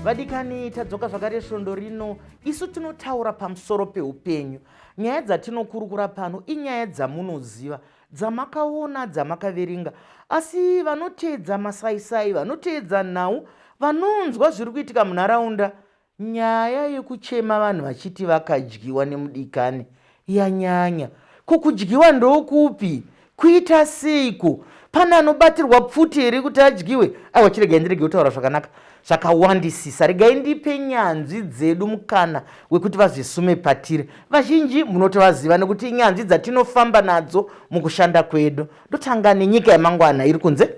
Vadikani, tadzoka zvakare svondo rino. Isu tinotaura pamusoro peupenyu. Nyaya dzatinokurukura pano inyaya dzamunoziva, dzamakaona, dzamakaverenga. Asi vanoteedza masaisai, vanoteedza nhau, vanonzwa zviri kuitika munharaunda, Nyaya yekuchema vanhu vachiti vakadyiwa nemudikani yanyanya. Ko kudyiwa ndokupi? Kuita seiko? Pane anobatirwa pfuti here kuti adyiwe? Aiwa chiregai ndirege kutaura zvakanaka zvakawandisisa. Regai ndipe nyanzvi dzedu mukana wekuti vazvisume patiri. Vazhinji munotovaziva nekuti inyanzvi dzatinofamba nadzo mukushanda kwedu. Ndotanga nenyika yamangwana iri kunze.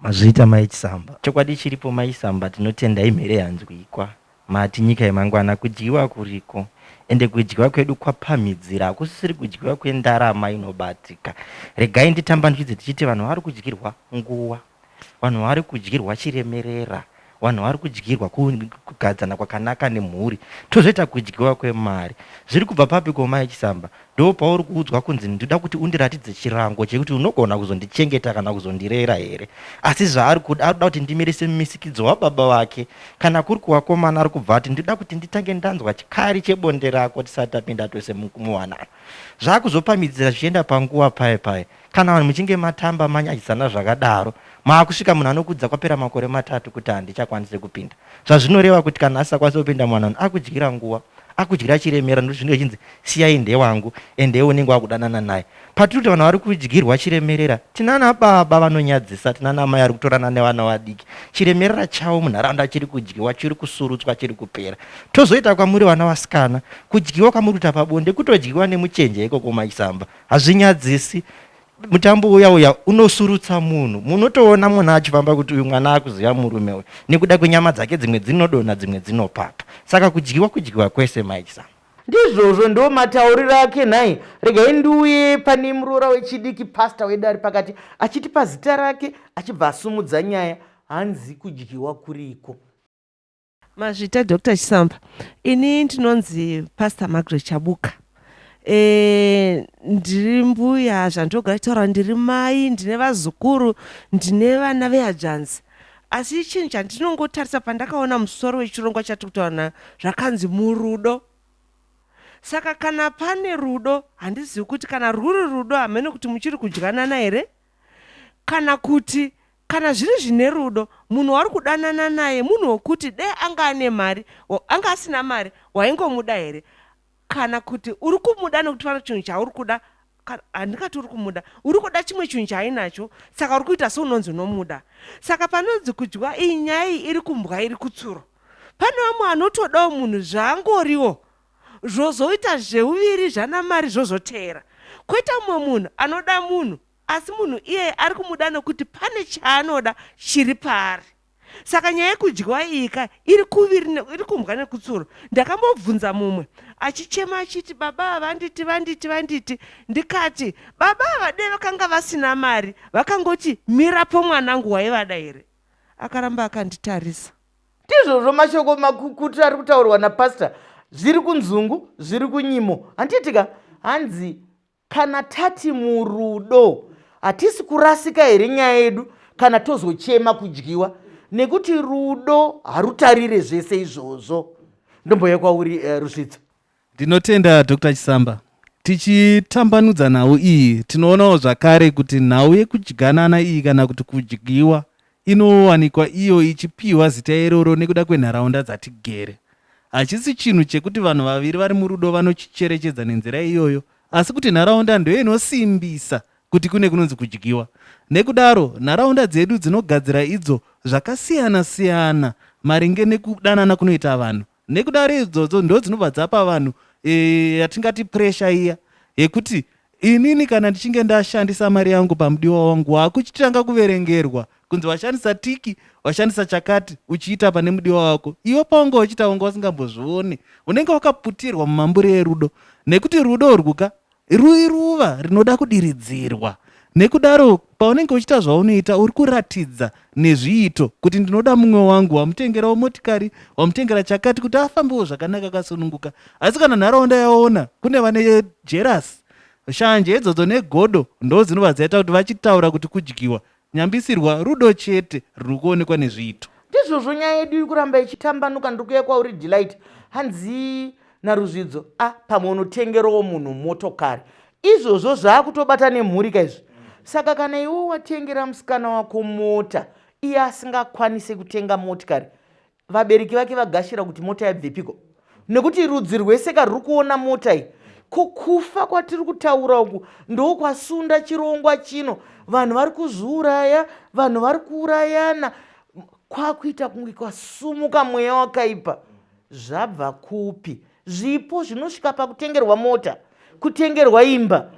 Mazviita mai Chisamba. Chokwadi chiripo mai Chisamba tinotenda imhere yanzwikwa. Mati nyika yemangwana kudyiwa kuriko ende kudyiwa kwedu kwapamhidzira hakusisiri kudyiwa kwendarama inobatika. Regai nditambanuchidze tichiti vanhu vari kudyirwa nguva, vanhu vari kudyirwa chiremerera, vanhu vari kudyirwa kugadzana kwakanaka nemhuri tozoita kudyiwa kwemari. Zviri kubva papi ko mai Chisamba? Ndopauri kuudzwa kunzi ndinoda kuti undiratidze chirango chekuti unogona kuzondichengeta kana kuzondirera here. Asi zvaari kuda ari kuda kuti ndimirise mumisikidzo wababa vake. Kana kuri kuvakomana ari kubva ati ndinoda kuti nditange ndanzwa chikari chebonde rako tisati tapinda tose muwanano. Zvakuzopamhidzira zvichienda panguva paye paye. Kana vanhu muchinge matamba manyadzisana zvakadaro, maakusvika munhu anokuudza kwapera makore matatu kuti handichakwanise kupinda. Zvazvinoreva kuti kana asisakwanise kupinda muwanano akudyira nguva, akudyira chiremera nekuti zvinenge zvichinzi siyai ndewangu ende iwe unenge wakudanana naye. Patiri kuti vanhu vari kudyirwa chiremerera, tinana baba vanonyadzisa, tinana amai vari kutorana nevana vadiki. Chiremerera chavo munharaunda chiri kudyiwa, chiri kusurutswa, chiri kupera. Tozoita kwamuri vana vasikana, kudyiwa kwamuri kuita pabonde kutodyiwa nemuchenje ikoko maisamba. Hazvinyadzisi. Mutambo uya uya unosurutsa munhu. Munotoona mwana achifamba kuti uyu mwana akuziva murume uyu nekuda kwenyama dzake dzimwe dzinodonha dzimwe dzinopapa. Saka kudyiwa kudyiwa kwese mai Chisamba. Ndizvozvo ndo matauriro ake nhai. Regai ndiuye pane muroora wechidiki pastor wedu ari pakati achitipa zita rake achibva asumudza nyaya hanzi kudyiwa kuriko. Mazvita Doctor Chisamba. Ini ndinonzi Pastor Margaret Chabuka. E, ndiri mbuya zvandogara kutaura ndiri mai ndine vazukuru ndine vana vehadzvanzi asi chinhu chandinongotarisa pandakaona musoro wechirongwa chatiri kutaura nayo zvakanzi murudo saka kana pane rudo handizivi kuti kana rwuri rudo hameno kuti muchiri kudyanana here kana kuti Kana zviri zvine rudo, munhu wauri kudanana naye munhu wokuti dai anga ane mari, anga asina mari waingomuda here? Kana kuti uri kumuda nekuti pane chinhu chauri kuda, handingati uri kumuda, uri kuda chimwe chinhu chaainacho, saka uri kuita seunonzi unomuda. Saka panonzi kudya iyi nyaya iyi iri kumbwa iri kutsuro. Pane vamwe vanotodawo munhu zvaangoriwo, zvozoita zveuviri zvana mari zvozoteera. Koita mumwe munhu anoda munhu Asi munhu iyeye ari kumuda nokuti pane chaanoda chiri paari. Saka nyaya yekudyiwa iyi ka iri kuviri iri kumbwa nekutsuro. Ndakambobvunza mumwe achichema achiti baba ava vanditi vanditi vanditi ndikati baba ava dai vakanga vasina mari vakangoti mirapo mwanangu waivada here? Akaramba akanditarisa. Ndizvozvo mashoko makukutu ari kutaurwa napastor zviri kunzungu zviri kunyimo handiti ka hanzi Kana tati murudo hatisi kurasika here nyaya yedu kana tozochema kudyiwa nekuti rudo harutarire zvese izvozvo. Ndombouya kwauri uh, Rusvitso. Ndinotenda Dr. Chisamba. Tichitambanudza nhau iyi tinoonawo zvakare kuti nhau yekudyanana iyi kana kuti kudyiwa inowanikwa iyo ichipiwa zita iroro nekuda kwenharaunda dzatigere. Hachisi chinhu chekuti vanhu vaviri vari murudo vanochicherechedza nenzira iyoyo, asi kuti nharaunda ndiyo inosimbisa kuti kune kunonzi kudyiwa. Nekudaro, nharaunda dzedu dzinogadzira idzo zvakasiyana-siyana maringe nekudanana kunoita vanhu. Nekudaro idzodzo ndodzinobva dzapa vanhu e, yatingati pressure iya yekuti Inini kana ndichinge ndashandisa mari yangu pamudiwa wangu wakuchitanga kuverengerwa kunzi washandisa tiki washandisa chakati uchiita pane mudiwa wako iwe paunga uchiita wanga usingambozvione unenge wakaputirwa mumambure erudo nekuti rudo urwuka ruiruva rinoda kudiridzirwa nekudaro paunenge uchiita zvaunoita uri kuratidza nezviito kuti ndinoda mumwe wangu wamutengerawo motikari wamutengera chakati kuti afambewo zvakanaka akasununguka asi kana nharaunda yaona kune vane jerasi shanje idzodzo negodo ndo dzinobva dzaita kuti vachitaura kuti kudyiwa nyambisirwa rudo chete ruri kuonekwa nezviito. Ndizvo Izvozvo nyaya yedu iri kuramba ichitambanuka. Ndiri kuuya kwauri Delight. Hanzi naRuzvidzo, a ah, pamwe unotengerawo munhu motokari. Izvozvo zvaakutobata nemhuri ka izvi. Saka kana iwe watengera musikana wako mota, iye asingakwanise kutenga motikari, vabereki vake vagashira kuti mota yabvepiko nekuti rudzi rwese ka ruri kuona mota iyi. Ko kufa kwatiri kutaura uku ndokwasunda chirongwa chino. Vanhu vari kuzviuraya, vanhu vari kuurayana, kwakuita kunge kwasumuka mweya wakaipa. Zvabva kupi? Zvipo zvinosvika pakutengerwa mota, kutengerwa imba,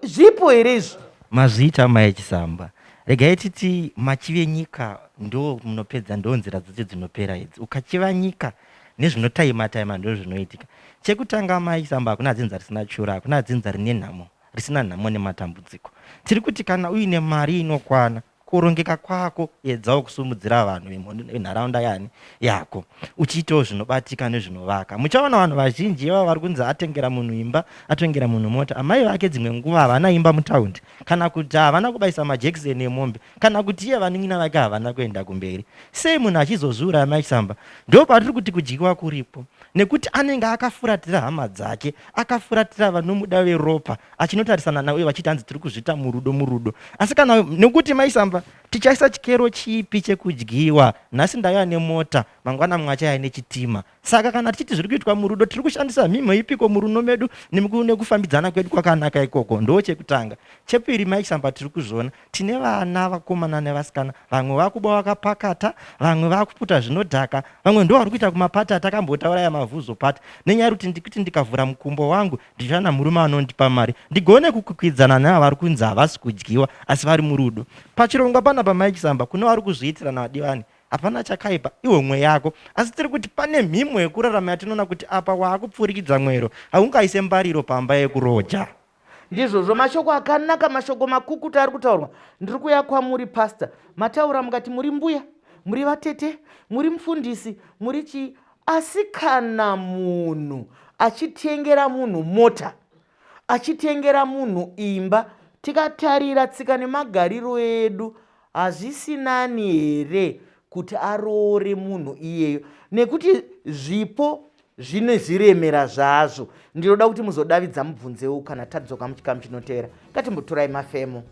zvipo here izvi? Mazviita mai Chisamba. Regai titi machive nyika ndo munopedza, ndo nzira dzacho dzinopera idzi. Ukachiva nyika nezvinotaima taima ndo zvinoitika. Chekutanga mai Chisamba, hakuna dzinza risina chura, hakuna dzinza rine nhamo risina nhamo nematambudziko. Tiri kuti kana uine mari inokwana kurongeka kwako, edzawo kusumudzira vanhu venharaunda yani yako, uchiitawo zvinobatika nezvinovaka. Muchaona vanhu vazhinji ivava vari kunzi atengera munhu imba, atengera munhu mota, amai vake dzimwe nguva havana imba mutaundi, kana kuti havana kubaisa majekiseni emombe, kana kuti iye vanin'ina vake havana kuenda kumberi. Sei munhu achizozviuraya mai Chisamba? Ndo patiri kuti kudyiwa kuripo, nekuti anenge akafuratira hama dzake, akafuratira vanomuda veropa, achinotarisana navo uye vachiti hanzi tiri kuzviita murudo murudo. Asi kana nekuti mai Samba, tichaisa chikero chipi chekudyiwa? Nhasi ndauya nemota, mangwana mumwe achauya nechitima. Saka kana tichiti zviri kuitwa murudo, tiri kushandisa mhimho ipiko muruno medu nekufambidzana kwedu kwakanaka ikoko? Ndo chekutanga. Chepiri mai Samba, tiri kuzviona tine vana vakomana nevasikana, vamwe vakuba vakapakata, vamwe vakuputa zvinodhaka, vamwe ndo vari kuita kumapati atakambotaura aya mavhuzo pati, nenyaya yekuti ndikuti ndikavhura mukumbo wangu ndichawana murume anondipa mari ndigone kukwikwidzana neava vari kunzi havasi kudyiwa asi vari murudo. Pachirongwa panapa mai Chisamba, kune vari kuzviitira navadivani, hapana chakaipa, ihomwe yako. Asi tiri kuti pane mhimo yekurarama yatinoona kuti apa waakupfurikidza mwero, haungaise mbariro pamba yekuroja. Ndizvozvo, mashoko akanaka, mashoko makukuta ari kutaurwa. Ndiri kuuya kwamuri pastor. Mataura mukati muri mbuya, muri vatete, muri mufundisi, muri chii. Asi kana munhu achitengera munhu mota, achitengera munhu imba, tikatarira tsika nemagariro edu, hazvisi nani here kuti aroore munhu iyeyo? Nekuti zvipo zvine zviremera zvazvo. Ndinoda kuti muzodavidza mubvunzewo kana tadzoka muchikamu chinoteera. Ngatimbotorai mafemo.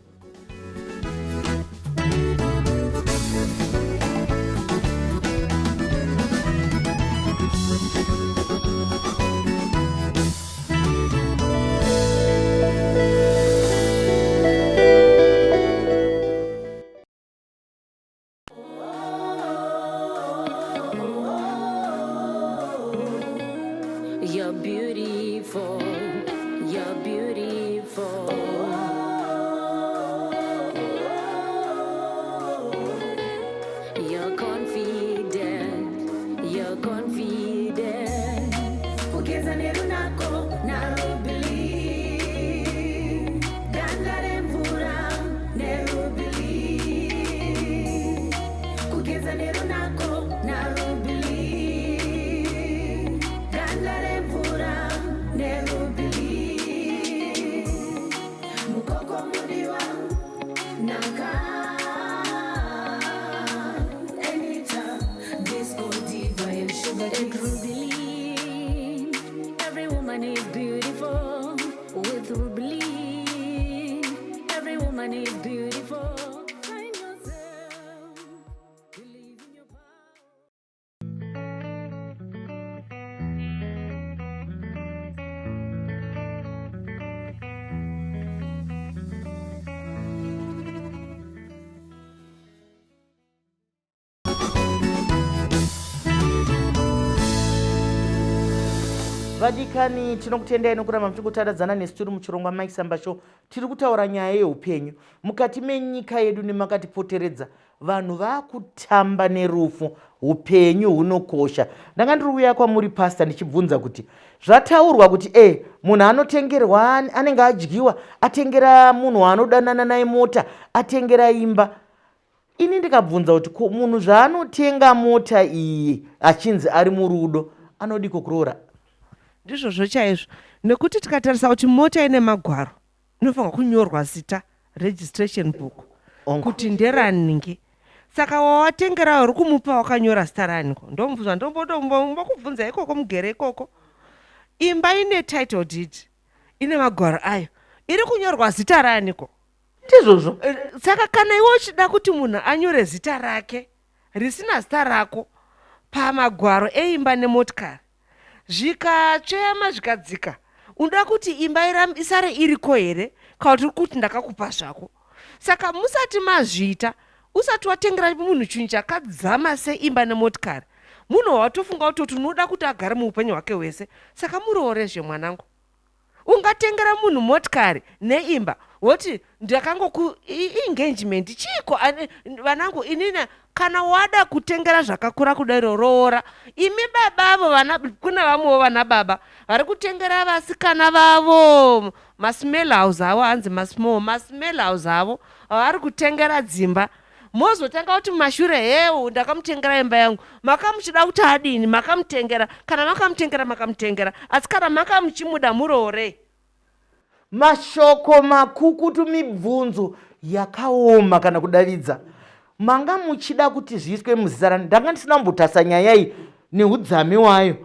You're beautiful, you're beautiful. You're confident, you're confident. Kugeza nerunako narubili. Ganda remvura nerubili. Kugeza nerunako narubili. Ganda remvura nerubili. Mukoko mudiwa naka. Anita, disco diva and sugar and Rubilin. Every woman is beautiful with Rubilin. Every woman is beautiful. Find yourself. Believe in your power. Vadikani, tinokutendai nokuramba muchingotandadzana nesu tiri muchirongwa Mike Samba Show. Tiri kutaura nyaya yeupenyu mukati menyika yedu nemakatipoteredza. Vanhu vakutamba nerufu, upenyu hunokosha. Ndanga ndiri kuuya kwamuri pastor ndichibvunza kuti zvataurwa kuti munhu anotengerwa, anenge adyiwa, atengera munhu waanodanana naye mota, atengera imba. Ini ndikabvunza kuti ko munhu zvaanotenga mota iyi achinzi ari murudo, anodiko kuroora? Ndizvozvo chaizvo, nekuti tikatarisa kuti mota ine magwaro, inofanirwa kunyorwa zita, registration book, Ongo. kuti nderaningi. Saka wawatengera uri kumupa wakanyora zita raniko? Ndomubvunza ndombombokubvunza ikoko mugere ikoko. Imba ine title deed, ine magwaro ayo, iri kunyorwa zita raniko? Ndizvozvo. Saka kana iwe uchida kuti munhu anyore zita rake risina zita rako pamagwaro eimba nemotikari, zvikatsveyama zvikadzika, unoda kuti imba isare iriko here kana kuti uri kuti ndakakupa zvako? Saka musati mazviita, usati watengera munhu chinhu chakadzama seimba nemotikari, munhu wawatofunga kutoti unoda kuti agare muupenyu hwake hwese, saka muroorezve mwanangu. Ungatengera munhu motikari neimba woti ndakangoku engagement chiiko vanangu inini kana wada kutengera zvakakura kudaro roora. Imi babavo vana kuna vamwewo vana baba vari kutengera vasikana vavo masmell house avo hanzi masmall masmell house avo vari kutengera dzimba mozotanga kuti mumashure hewu ndakamutengera imba yangu makamuchida kuti adini makamutengera kana makamutengera makamutengera asi kana makamuchimuda muroorei. Mashoko makukutu mibvunzo yakaoma kana kudavidza. Manga muchida kuti zviiswe muzita rani? Ndanga ndisina kumbotasa nyaya iyi neudzame wayo.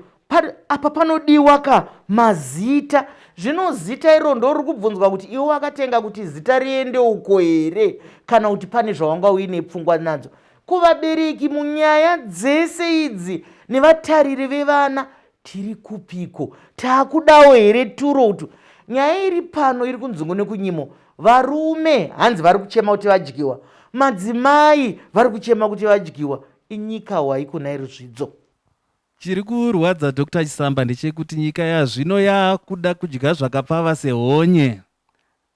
Apa panodiwa ka mazita. Zvino zita iro ndoriri kubvunzwa kuti iwe wakatenga kuti zita riende uko here kana kuti pane zvawanga uine pfungwa nadzo. Kuvabereki munyaya dzese idzi nevatariri vevana tiri kupiko? Takudawo here turo utu? Nyaya iri pano iri kunzungu nekunyimo. Varume hanzi vari kuchema kuti vadyiwa. Madzimai vari kuchema kuti vadyiwa. Inyika hwai kunai Ruzvidzo? Chiri kurwadza Doctor Chisamba ndechekuti nyika yazvino yakuda kudya zvakapfava sehonye.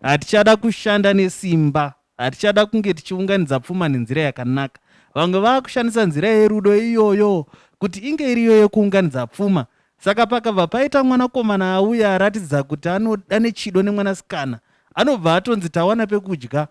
Hatichada kushanda nesimba, hatichada kunge tichiunganidza pfuma nenzira yakanaka. Vamwe vakushandisa nzira yerudo iyoyo kuti inge iriyo yekuunganidza pfuma. Saka pakabva paita mwanakomana auya aratidza kuti anoda nechido nemwanasikana, anobva atonzi tawana pekudya.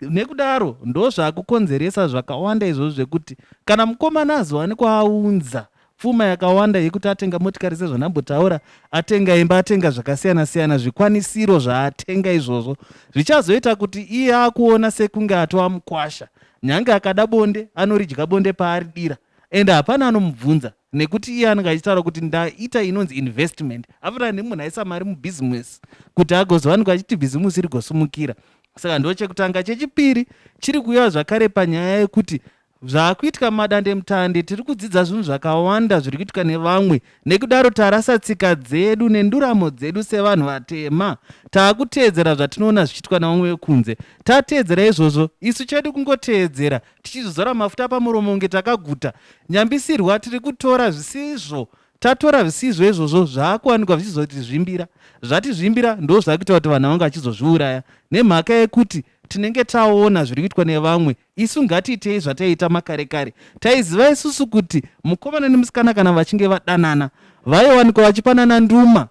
Nekudaro ndozvakukonzeresa zvakawanda izvozvo zvekuti kana mukomana azowanikwa aunza pfuma yakawanda yekuti atenga motikari sezvandambotaura, atenga imba, atenga zvakasiyana siyana, zvikwanisiro zvaatenga izvozvo zvichazoita kuti iye akuona sekunge atova mukwasha. Nyange akada bonde anoridya bonde paaridira ende hapana anomubvunza nekuti iye anenge achitaura kuti ndaita inonzi investment. Afanana nemunhu aisa mari mubhizimusi kuti agozowanikwa achiti bhizimusi rigosumukira. Saka ndochekutanga. Chechipiri chiri kuuya zvakare panyaya yekuti zvakuitika mumadandemutande tiri kudzidza zvinhu zvakawanda zviri kuitika nevamwe nekudaro tarasa tsika dzedu nenduramo dzedu sevanhu vatema taakuteedzera zvatinoona zvichiitwa nevamwe vekunze tateedzera izvozvo isu chedu kungoteedzera tichizozora mafuta pamuromo kunge takaguta nyambisirwa tiri kutora zvisizvo Tatora zvisizvo izvozvo zvaakuwanikwa zvichizotizvimbira. Zvatizvimbira ndozvakuita kuti vanhu vange vachizozviuraya nemhaka yekuti tinenge taona zviri kuitwa nevamwe. Isu ngatiitei zvataiita makare kare. Taiziva isusu kuti mukomana nemusikana kana vachinge vadanana vaiwanikwa vachipanana nduma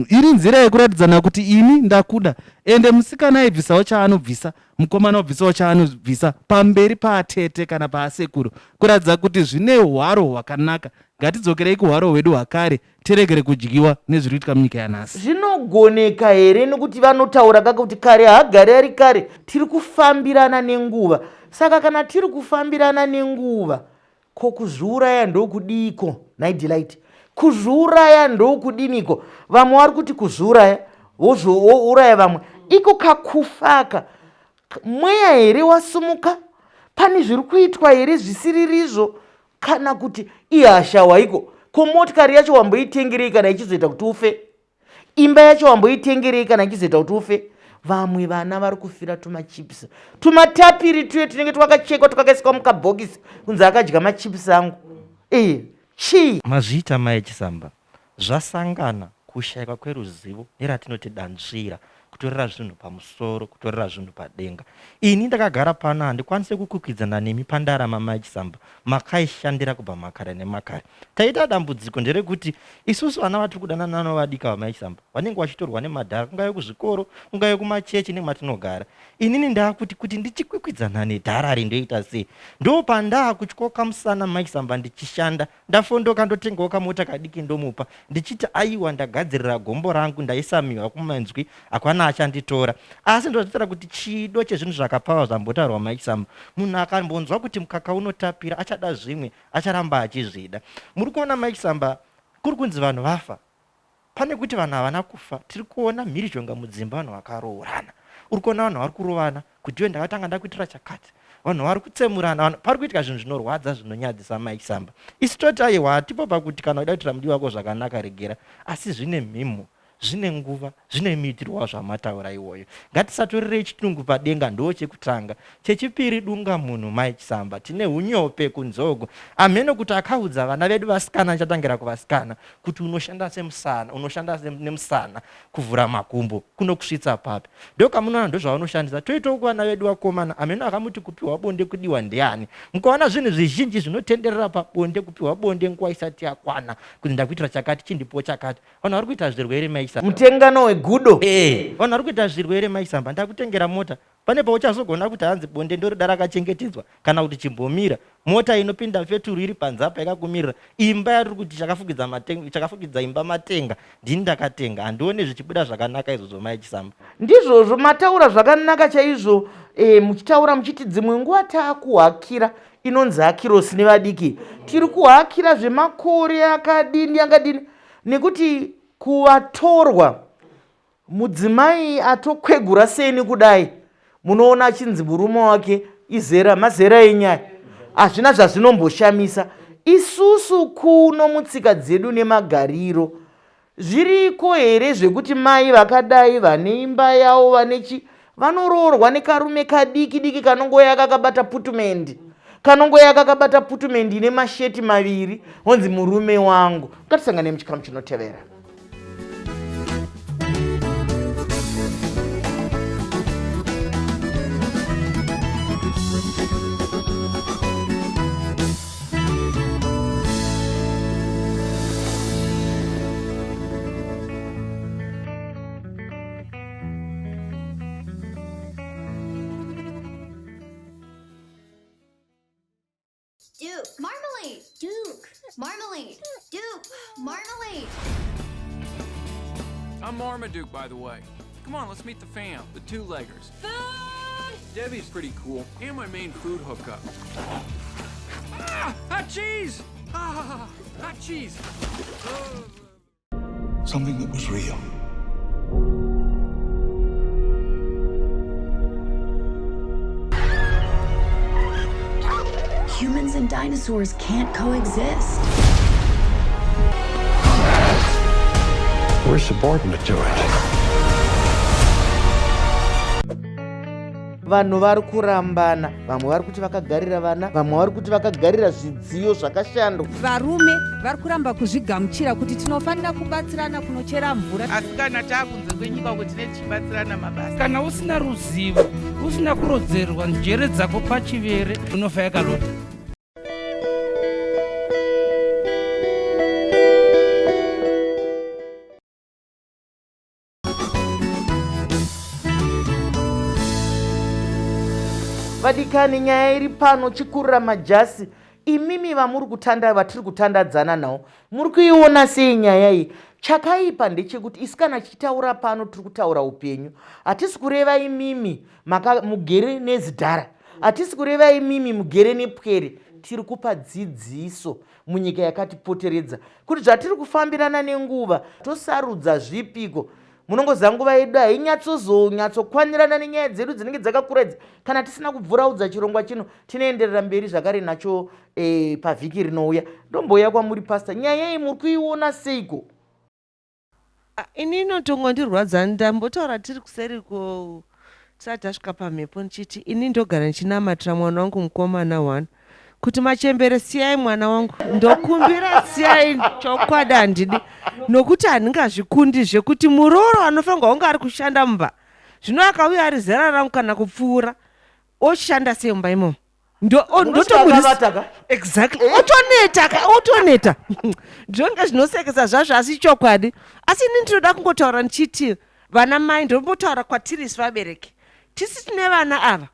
iri nzira yekuratidzana kuti ini ndakuda ende musikana aibvisawo chaanobvisa mukomana obvisawo chaanobvisa pamberi paatete kana paasekuru kuratidza kuti zvine hwaro hwakanaka Ngatidzokerei kuhwaro hwedu hwakare tiregere kudyiwa nezviri kuitika munyika yanhasi. Zvinogoneka here nekuti vanotaura kaka kuti kare haagari ari kare tiri kufambirana nenguva. Saka kana tiri kufambirana nenguva ko kuzviuraya ndokudiiko nhai Delight? Kuzviuraya ndokudiniko? Vamwe vari kuti kuzviuraya wouraya vamwe. Iko kakufaka mweya here wasumuka? Pane zviri kuitwa here zvisiririzvo? Kana kuti ihasha waiko? Ko motikari yacho wamboitengerei kana ichizoita kuti ufe? Imba yacho wamboitengerei kana ichizoita kuti ufe? Vamwe vana vari kufira tumachips tumatapiri tuye tunenge twakachekwa twakaiswa mukabhokisi kunzi akadya machips angu. Ee, chii? Mazviita mai Chisamba. Zvasangana, kushaikwa kweruzivo neratinoti danzvira, kutorera zvinhu pamusoro, kutorera zvinhu padenga. Ini ndakagara pano handikwanise kukwikwidzana nemi pandarama mai Chisamba, makaishandira kubva makare nemakare. Taita dambudziko nderekuti isusu vana vatiri kudanana navo vadiki ava mai Chisamba, vanenge vachitorwa nemadhara kungave kuzvikoro, kungave kumachechi nematinogara. Inini ndakuti kuti ndichikwikwidzana nedhara iri ndoita sei? Ndopandaakutyoka musana mai Chisamba ndichishanda Ndafondoka ndotengawo kamota kadiki ndomupa ndichiti aiwa ndagadzirira gombo rangu ndaisa mihwa kumanzwi akwana Hapana achanditora. Asi ndozvitaura kuti chido chezvinhu zvakapfava zvambotaurwa Mai Chisamba. Munhu akambonzwa kuti mukaka unotapira achada zvimwe, acharamba achizvida. Muri kuona Mai Chisamba, kuri kunzi vanhu vafa. Pane kuti vanhu havana kufa, tiri kuona mhirizhonga mudzimba vanhu vakaroorana. Uri kuona vanhu vari kurovana kuti iwe ndakatanga ndakuitira chakati. Vanhu vari kutsemurana, vanhu pari kuitika zvinhu zvinorwadza zvinonyadzisa Mai Chisamba. Isu toti aiwa hatipo pakuti kana uchida kuitira mudiwa wako zvakanaka regera, asi zvine mhimho. Zvine nguva, zvine muitirwo wazvo wamataura iwoyo. Ngatisatorerei chitungu padenga ndoo chekutanga. Chechipiri dunga munhu mai Chisamba. Tine hunyope kunze uko. Hameno kuti akaudza vana vedu vasikana ndichatangira kuvasikana kuti unoshanda semusana, unoshanda nemusana kuvhura makumbo kunokusvitsa papi. Ndokamunoona ndozvavanoshandisa. Toitawo kuvana vedu vakomana hameno akamuti kupiwa bonde kudiwa ndiani. Mukaona zvinhu zvizhinji zvinotenderera pabonde kupiwa bonde nguva isati yakwana kuti ndakuitira chakati chindipowo chakati. Vanhu vari kuita zvirwere mai Samba. Mutengano wegudo. Eh, vanhu vari kuita zvirwere mai Samba. Ndakutengera mota. Pane pauchazogona kuti hanzi bonde ndorida rakachengetedzwa kana kuti chimbomira. Mota inopinda feturu iri panze apa yakakumirira. Imba yatiri kuti chakafukidza matenga, chakafukidza imba matenga. Ndini ndakatenga. Handione zvichibuda zvakanaka izvozvo mai Chisamba. Ndizvozvo mataura zvakanaka chaizvo e, muchitaura muchiti dzimwe nguva taakuhakira inonzi hakirosi nevadiki tiri kuhakira zvemakore akadini akadini nekuti kuvatorwa mudzimai atokwegura seni kudai munoona achinzi murume wake izera mazera enyaya hazvina zvazvinomboshamisa isusu kuno mutsika dzedu nemagariro Zviriko here zvekuti mai vakadai vane imba yavo vane chi vanoroorwa nekarume kadiki diki kanongouya kakabata putumendi kanongouya kakabata putumendi ine masheti maviri honzi murume wangu. Ngatisangane muchikamu chinotevera. Duke, marmalade, Duke, marmalade, Duke, marmalade. I'm Marmaduke, by the way. Come on, let's meet the fam, the two-leggers. Food! Debbie's pretty cool, and my main food hookup. Ah! Hot cheese! Ah! Hot cheese! Oh. Something that was real. Humans and dinosaurs can't coexist. We're subordinate to it. Vanhu vari kurambana, vamwe vari kuti vakagarira vana, vamwe vari kuti vakagarira zvidziyo zvakashandwa. Varume vari kuramba kuzvigamuchira kuti tinofanira kubatsirana kunochera mvura. Asi kana taakunze kwenyika uko tinenge tichibatsirana mabasa. Kana usina ruzivo, usina kurodzerwa njere dzako pachivere, unofa yakalota. Vadikani, nyaya iri pano chikurira majasi. Imimi vamuri kutanda vatiri kutandadzana nawo muri kuiona sei nyaya iyi? Chakaipa ndechekuti isu kana tichitaura pano tiri kutaura upenyu, hatisi kureva imimi maka mugere nezidhara, hatisi kureva imimi mugere nepwere. Tiri kupa dzidziso munyika yakatipoteredza kuti zvatiri kufambirana nenguva tosarudza zvipiko munongoziva nguva yedu hainyatsozonyatsokwanirana nenyaya dzedu dzinenge dzakakura idzi kana tisina kubvuraudza chirongwa chino tinoenderera mberi zvakare nacho e, pavhiki rinouya ndombouya kwamuri pasta nyaya iyi muri kuiona seiko Ah, ini inotongondirwadza ndambotaura tiri kuseri ko tisati tasvika pamhepo ndichiti ini ndogara ndichinamatira mwana wangu mukomana one kuti machembere siyai mwana wangu ndokumbira siyai chokwadi handidi nokuti handingazvikundi zvekuti murooro anofanirwa kunge ari kushanda mumba zvino akauya ari zera rangu kana kupfuura oshanda sei mumba imomo ndotomuexactly eh. otoneta ka otoneta ndinonge zvinosekesa zvazvo asi chokwadi asi ini ndinoda kungotaura ndichiti vana mai ndombotaura kwatiri isu vabereki tisi tine vana ava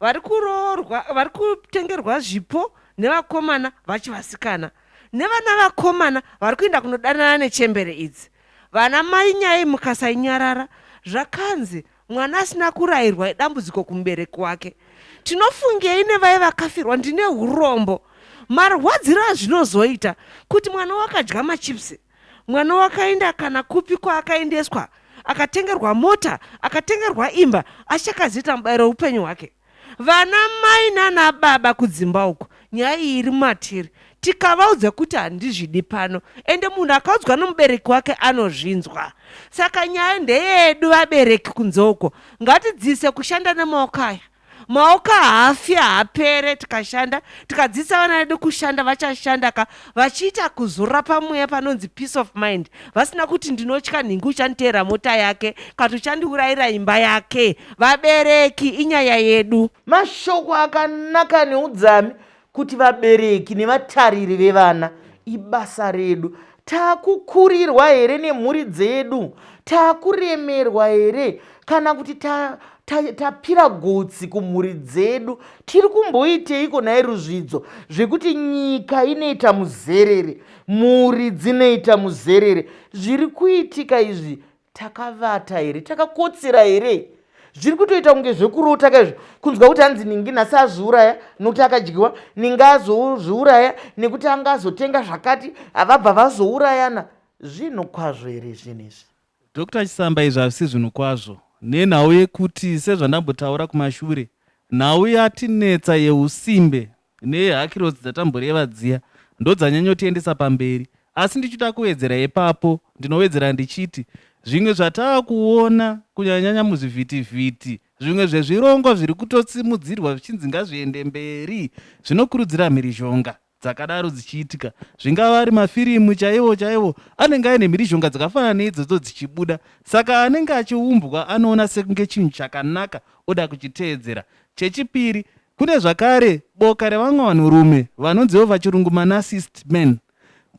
vari kuroorwa vari kutengerwa zvipo nevakomana vachivasikana nevana vakomana vari kuenda kunodanana nechembere idzi vana mai nyaya mukasainyarara Zvakanzi mwana asina kurayirwa idambudziko kumubereki wake. Tinofungei nevaye vakafirwa? Ndine urombo. Marwadziro azvinozoita kuti mwana wakadya machips, mwana wakaenda kana kupi kwaakaendeswa, akatengerwa mota, akatengerwa imba, asi chakazoita mubayiro weupenyu hwake. Vana mai nana baba kudzimba uko, nyaya iyi iri mumatiri. Tikavaudza kuti handizvidi pano, ende munhu akaudzwa nomubereki wake anozvinzwa. Saka nyaya ndeyedu vabereki kunze uko. Ngatidzidzise kushanda nemaoko aya. Maoko haafi haapere tikashanda, tikadzidzisa vana vedu kushanda vachashanda ka vachiita kuzorora pamweya panonzi peace of mind vasina kuti ndinotya nhingi uchanditeera mota yake kati uchandiurayira imba yake. Vabereki inyaya yedu. Mashoko akanaka neudzami kuti vabereki nevatariri vevana ibasa redu. Takukurirwa here nemhuri dzedu? Takuremerwa here kana kuti tapira ta, ta gotsi kumhuri dzedu? Tiri kumboiteiko nhai Ruzvidzo zvekuti nyika inoita muzerere, mhuri dzinoita muzerere? Zviri kuitika izvi Takavata here? Takakotsira here? Zviri kutoita kunge zvekurota kaizvo, kunzwa kuti hanzi ningi nhasi azviuraya nokuti akadyiwa, ningi azozviuraya nekuti anga azotenga zvakati, vabva vazourayana. Zvinhu kwazvo here zvinhu izvi? Doctor Chisamba izvi hazvisi zvinhu kwazvo nenhau yekuti sezvandambotaura kumashure nhau yatinetsa yeusimbe nehakirosi dzatamboreva dziya ndodzanyanyotiendesa pamberi asi ndichida kuwedzera ipapo ndinowedzera ndichiti zvimwe zvatava kuona kunyanyanyanya muzvivhitivhiti zvimwe zvezvirongwa zviri kutosimudzirwa zvichinzi ngazviende mberi zvinokurudzira mhirizhonga dzakadaro dzichiitika zvingava ari mafirimu chaiwo chaiwo anenge aine mhirizhonga dzakafanana neidzodzo dzichibuda saka anenge achiumbwa anoona sekunge chinhu chakanaka oda kuchiteedzera chechipiri Kune zvakare boka revamwe vanhurume vanonziwo pachirungu manarcist men.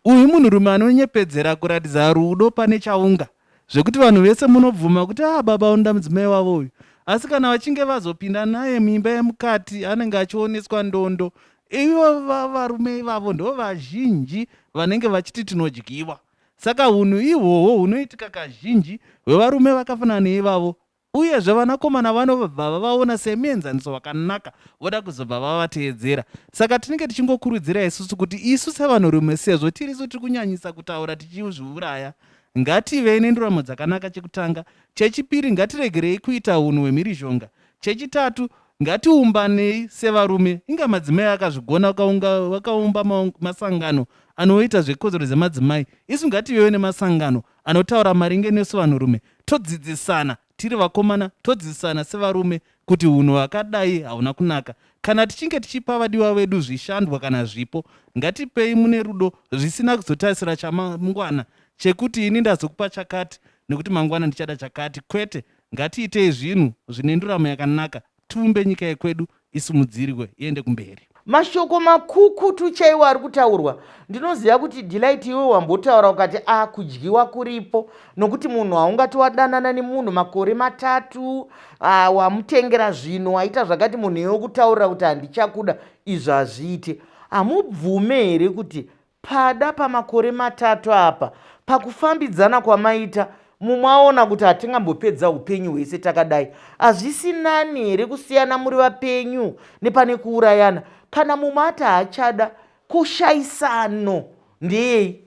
Uyu munhurume anonyepedzera kuratidza rudo pane chaunga zvekuti vanhu vese munobvuma kuti ah baba vanoda mudzimai wavo uyu. Asi kana vachinge vazopinda naye muimba yemukati anenge achioneswa ndondo. Ivo varume ivavo ndo vazhinji vanenge vachiti tinodyiwa. Saka hunhu ihwohwo hunoitika kazhinji hwevarume vakafanana neivavo Uyezve, vanakomana vanobva vavaona semuenzaniso wakanaka voda kuzobva vavateedzera. Saka tinenge tichingokurudzira isusu kuti isu sevanhurume sezvo tirisu tiri kunyanyisa kutaura tichizviuraya, ngativei nenduramo dzakanaka chekutanga, chechipiri ngatiregerei kuita hunhu hwemhirizhonga, chechitatu ngatiumbanei sevarume. Inga madzimai akazvigona vakaumba masangano anoita zvekodzero dzemadzimai, isu ngativewo nemasangano anotaura maringe nesu vanhurume todzidzisana tiri vakomana todzidzisana sevarume kuti hunhu hwakadai hauna kunaka. Kana tichinge tichipa vadiwa vedu zvishandwa kana zvipo ngatipei mune rudo zvisina kuzotarisira chamangwana chekuti ini ndazokupa chakati nekuti mangwana ndichada chakati kwete ngatiitei zvinhu zvine nduramo yakanaka tiumbe nyika yekwedu isimudzirwe iende kumberi. Mashoko makukutu chaiwo ari kutaurwa. Ndinoziva kuti Delight iwe wambotaura ukati a ah, kudyiwa kuripo nokuti munhu haungati wadanana nemunhu makore matatu ah, wamutengera zvinhu waita zvakati munhu iwe kutaurira kuti handichakuda izvo hazviite. Hamubvume here kuti Pada pamakore matatu apa pakufambidzana kwamaita mumwe aona kuti hatingambopedza upenyu hwese takadai. Hazvisi nani here kusiyana muri vapenyu nepane kuurayana? Kana mumwe ati haachada, ko shaisano ndeyei?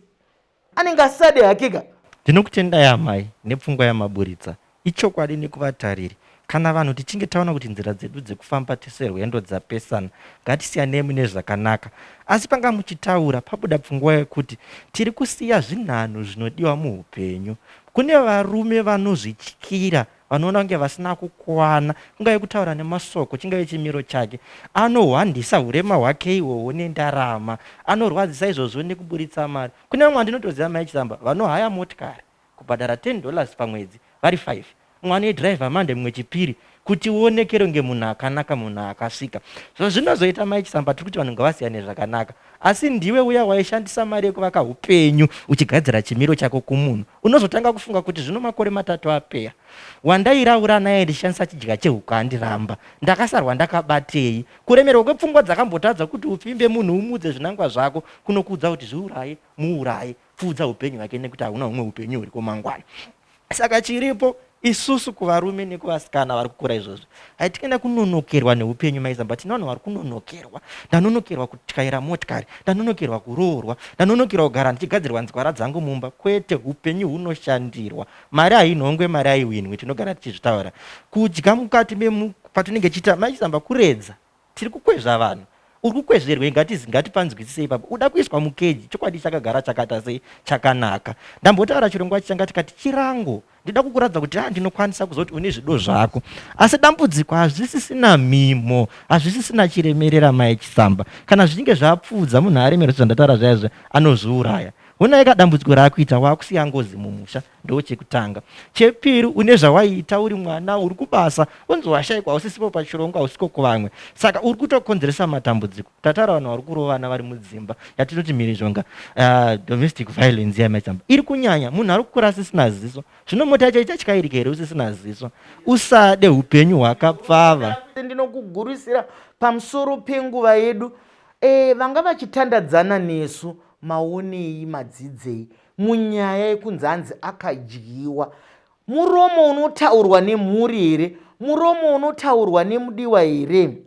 Anenge asisade hake ka? Ndinokutendai amai nepfungwa yamaburitsa. Ichokwadi nekuvatariri, kana vanhu tichinge taona kuti nzira dzedu dzekufamba tese rwendo dzapesana, ngatisiyanei mune zvakanaka. Asi panga muchitaura, pabuda pfungwa yekuti tiri kusiya zvinhanho zvinodiwa muhupenyu. Kune varume vanozvityira, vanoona kunge vasina kukwana, kungave kutaura nemasoko, chingave chimiro chake. Anohwandisa hurema hwake ihwohwo nendarama. Anorwadzisa izvozvo nekuburitsa mari. Kune vamwe vandinotoziva Mai Chisamba vanohaya motikari. Kubhadhara 10 dollars pamwedzi vari 5 mumwe anoidriver Monday mumwe chipiri kuti uonekere kunge munhu akanaka munhu akasvika. Zvazvinozoita mai Chisamba tiri kuti vanhu ngavasiyane zvakanaka asi ndiwe uya waishandisa mari yekuvaka hupenyu uchigadzira chimiro chako kumunhu unozotanga kufunga kuti zvino makore matatu apeya wandairaura naye ndichishandisa chidya chehuku andiramba ndakasarwa ndakabatei kuremerwa kwepfungwa dzakambotadza kuti upfimbe munhu umuudze zvinangwa zvako kunokuudza kuti zviuraye muuraye pfuudza hupenyu hwake nekuti hauna humwe hupenyu huriko mangwana. Saka chiripo Isusu kuvarume nekuvasikana vari kukura izvozvi haitikaenda kunonokerwa neupenyu maizamba. Tine vanhu vari kunonokerwa. Ndanonokerwa kutyaira motikari, ndanonokerwa kuroorwa, ndanonokerwa kugara ndichigadzirwa nzwara dzangu mumba. Kwete, upenyu hunoshandirwa. Mari hainhongwe, mari haiwinwi, tinogara tichizvitaura. Kudya mukati memu patinenge tichiita maizamba kuredza. Tiri kukwezva vanhu. Uri kukwezverwei? Ngatizi ngatipanzwisise ipapo. Uda kuiswa mukeji. Chokwadi chakagara chakaita sei? Chakanaka. Ndambotaura chirongwa changa tikati chirango. Ndinoda kukuratidza kuti ah, ndinokwanisa kuzoti une zvido zvako. Asi dambudziko hazvisisina mhimo, hazvisisina chiremerera mai Chisamba. Kana zvichinge zvapfuudza munhu aremerwa sezvandataura zviya zviya, anozviuraya. Honai ka dambudziko raakuita, waakusiya ngozi mumusha. Ndochekutanga. Chepiri, une zvawaiita uri mwana, uri kubasa, wonzi washaikwa, hausisipo pachirongwa, hausiko kuvamwe. Saka uri kutokonzeresa matambudziko. Tataura vanhu vari kurovana vari mudzimba, yatinoti mhirizhonga, domestic violence iya maitsamba. Iri kunyanya, munhu ari kukura asisina ziso. Zvino mota yacho ichatyairika here usisina ziso? Usade upenyu hwakapfava. Ndinokugurisira pamusoro penguva yedu. E, vanga vachitandadzana nesu maonei madzidzei munyaya yekunzi hanzi akadyiwa muromo unotaurwa nemhuri here muromo unotaurwa nemudiwa here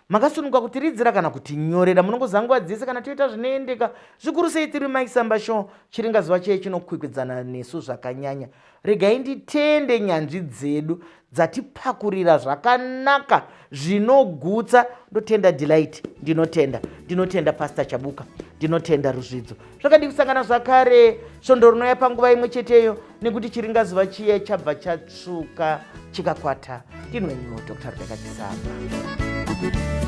makasununguka kutiridzira kana kutinyorera munongoziva nguva dzese kana toita zvinoendeka zvikuru sei tiri maisamba show chiringazuva cheye chinokwikwidzana nesu zvakanyanya Regai nditende nyanzvi dzedu dzatipakurira zvakanaka zvinogutsa. Ndotenda Delight, ndinotenda, ndinotenda Pastor Chabuka, ndinotenda Ruzvidzo. Zvakadii kusangana zvakare svondo rinouya panguva imwe cheteyo nekuti chiringazuva chiye chabva chatsvuka chikakwata. Ndinwenyu Dr. Rebecca Chisamba.